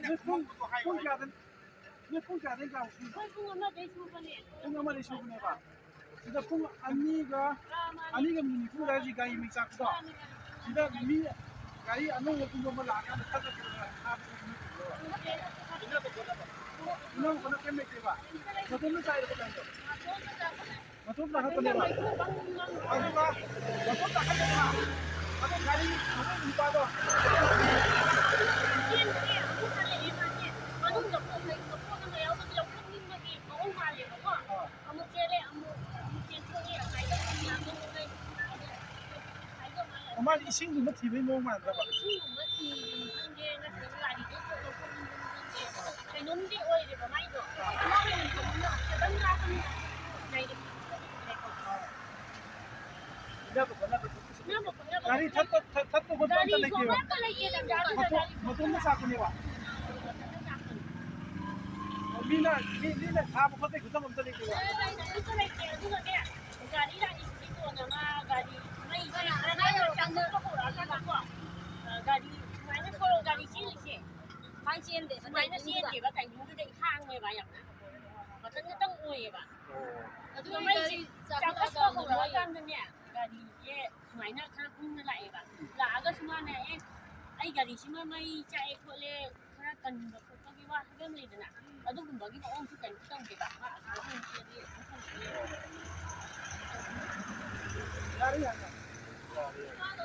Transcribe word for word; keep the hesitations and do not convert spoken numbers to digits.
ꯅꯣꯏ ꯄꯨꯡ, ꯄꯨꯡ ꯀꯌꯥꯗ, ꯅꯣꯏ ꯄꯨꯡ ꯀꯌꯥꯗꯩ ꯂꯥꯛꯄꯅꯣ? ꯑꯩꯈꯣꯏ ꯄꯨꯡ ꯑꯃꯗꯩ ꯁꯨꯕꯅꯦ꯫ ꯄꯨꯡ ꯑꯃꯗꯩ ꯁꯨꯕꯅꯦꯕ꯫ ꯁꯤꯗ ꯄꯨꯡ ꯑꯅꯤꯒ, ꯑꯥ, ꯃꯥꯅꯦ꯫ ꯑꯅꯤꯒ ꯃꯤꯅꯤꯠ ꯅꯤꯐꯨ ꯑꯗꯥꯏꯗ ꯒꯥꯔꯤ ꯃꯩ ꯆꯥꯛꯄꯗꯣ꯫ ꯃꯥꯅꯦ, ꯃꯥꯅꯦ꯫ ꯁꯤꯗ ꯃꯤ ꯒꯥꯔꯤ ꯑꯅꯧꯕ ꯄꯨꯝꯕ ꯑꯃ ꯂꯥꯛꯑꯀꯥꯟꯗ ꯊꯠꯂꯒꯦ ꯊꯥꯕꯗꯣ ꯅꯣꯏ ꯇꯧꯕ꯭ꯔꯣ? ꯅꯠꯇꯦ, ꯅꯠꯇꯦ꯫ ꯏꯟꯅꯕ ꯈꯣꯠꯅꯕ꯫ ꯏꯟꯅꯕ ꯈꯣꯠꯅꯕ ꯀꯩꯝ ꯂꯩꯇꯦꯕ? ꯃꯇꯣꯝꯇ ꯆꯥꯏꯔꯕ ꯒꯥꯔꯤꯗꯣ? ꯃꯇꯣꯝꯇ ꯆꯥꯛꯄꯅꯦ꯫ ꯃꯇꯣꯝꯇ ꯍꯥꯞꯄꯅꯦꯕ꯫ ꯑꯗꯨꯒ ꯃꯇꯣꯝꯇ ꯍꯥꯞꯄꯅꯦꯕ꯫ ꯑꯗꯨ ꯒꯥꯔꯤ ꯃꯅꯨꯡ ꯅꯨꯄꯥꯗꯣ꯫ ꯆꯦꯟꯕꯅꯦ, ꯑꯃꯨꯛ ꯍꯜꯂꯛꯑꯦ ꯃꯥꯁꯦ꯫ ꯃꯅꯨꯡꯗ ꯄꯣꯠ ꯂꯩ-, ꯄꯣꯠ ꯑꯃ ꯌꯥꯎꯕꯒꯤ ꯂꯧꯊꯣꯛꯅꯤꯡꯕꯒꯤ ꯃꯑꯣꯡ ꯃꯥꯜꯂꯦꯕꯀꯣ꯫ ꯑꯥ꯫ ꯑꯃꯨꯛ ꯆꯦꯜꯂꯦ, ꯑꯃꯨꯛ, ꯑꯃꯨꯛ ꯆꯦꯟꯊꯣꯛꯑꯦ, ꯑꯗꯨꯃꯥꯏꯅ ꯇꯧꯗꯅ ꯂꯩ꯫ ꯑꯗꯣ ꯉꯁꯥꯏꯗꯣ ꯃꯥꯅ ꯑꯣ, ꯃꯥꯗꯤ ꯏꯁꯤꯡꯗꯨꯅ ꯊꯤꯕꯩ ꯃꯑꯣꯡ ꯃꯥꯟꯗ꯭ꯔꯕ? ꯏꯁꯤꯡꯒꯨꯝꯕ ꯊꯤꯕꯅꯤ ꯈꯪꯗꯦ, ꯅꯠꯇ꯭ꯔꯒ ꯒꯥꯔꯤꯗꯩ ꯄꯣꯠ ꯂꯧꯊꯣꯛꯅꯤꯡꯕꯅꯤ ꯈꯪꯗꯦ, ꯀꯩꯅꯣꯝꯗꯤ ꯑꯣꯏꯔꯦꯕ ꯃꯥꯏꯗꯣ꯫ ꯈꯤꯇꯪ ꯂꯥꯞꯄꯅꯤꯅ ꯂꯩꯔꯦ꯫ ꯏꯟꯅꯕ ꯈꯣꯠꯅꯕ ꯒꯥꯔꯤ ꯊꯠꯄ, ꯊꯠ-, ꯊꯠꯄ ꯈꯣꯠꯄ ꯑꯝꯇ ꯒꯥꯔꯤꯁꯨ ꯂꯩꯇꯦꯕ? ꯑꯃꯠꯇ ꯂꯩꯇꯦ, ꯇꯟꯖꯥꯗꯨꯗ ꯃꯇꯣꯝ-, ꯒꯥꯔꯤ ꯃꯇꯣꯝꯇ ꯆꯥꯛꯄꯅꯦꯕ? ꯃꯇꯣꯝꯇ ꯆꯥꯛꯄꯅꯦ꯫ ꯃꯤꯅ, ꯃꯤ-, ꯃꯤꯅ ꯊꯥꯕ ꯈꯣꯠꯄꯒꯤ ꯈꯨꯗꯝ ꯑꯝꯇ ꯂꯩꯇꯦꯕ? ꯑꯝꯇ ꯂꯩꯇꯦ꯫ ꯑꯗꯨꯒꯅꯦ, ꯒꯥꯔꯤ ꯂꯥꯛꯏꯁꯤꯗꯤ ꯀꯣꯟꯅ ꯃꯥ ꯒꯥꯔꯤ ꯃꯩ ꯆꯥꯛꯄ ꯍꯧꯔꯛꯑꯀꯥꯟꯗꯀꯣ, ꯒꯥꯔꯤ ꯁꯨꯃꯥꯏꯅ ꯁꯣꯔꯣꯛ ꯒꯥꯔꯤ ꯆꯦꯜꯂꯤꯁꯦ꯫ ꯁꯨꯃꯥꯏꯅ ꯆꯦꯟꯗꯦ, ꯁꯨꯃꯥꯏꯅ ꯆꯦꯟꯗꯦꯕ, ꯇꯥꯏꯃꯤꯡꯗꯨꯗ ꯏꯍꯥꯡ ꯍꯥꯡꯉꯦꯕ ꯌꯥꯝꯅ꯫ ꯃꯊꯟ ꯈꯛꯇꯪ ꯑꯣꯏꯌꯦꯕ꯫ ꯑꯣ꯫ ꯑꯗꯨꯒ ꯃꯩꯁꯦ ꯆꯥꯛꯄ ꯍꯧꯔꯛꯑꯀꯥꯟꯗꯅꯦ, ꯒꯥꯔꯤꯁꯦ ꯁꯨꯃꯥꯏꯅ ꯈꯔ ꯀꯨꯡꯅ ꯂꯥꯛꯑꯦꯕ꯫ ꯂꯥꯛꯑꯒꯁꯨ ꯃꯥꯅ, "ꯑꯦ, ꯑꯩ ꯒꯥꯔꯤꯁꯤꯃ ꯃꯩ ꯆꯥꯛꯑꯦ ꯈꯣꯠꯂꯦ, ꯈꯔ ꯀꯟꯕ ꯈꯣꯠꯄꯒꯤ ꯋꯥ ꯍꯥꯏꯕ ꯑꯃ ꯂꯩꯗꯅ, ꯑꯗꯨꯒꯨꯝꯕꯒꯤ ꯃꯑꯣꯡꯁꯨ ꯀꯩꯝꯇ ꯇꯧꯗꯦꯕ꯫ ꯃꯥ ꯑꯁꯥꯏ ꯍꯥꯟꯅ ꯆꯦꯜꯂꯤ, ꯑꯗꯨꯝ ꯍꯟꯈ꯭ꯔꯦ꯫ ꯌꯥꯔꯦ, ꯌꯥꯔꯦ, ꯌꯥꯔꯦ꯫ ꯃꯥꯗꯣ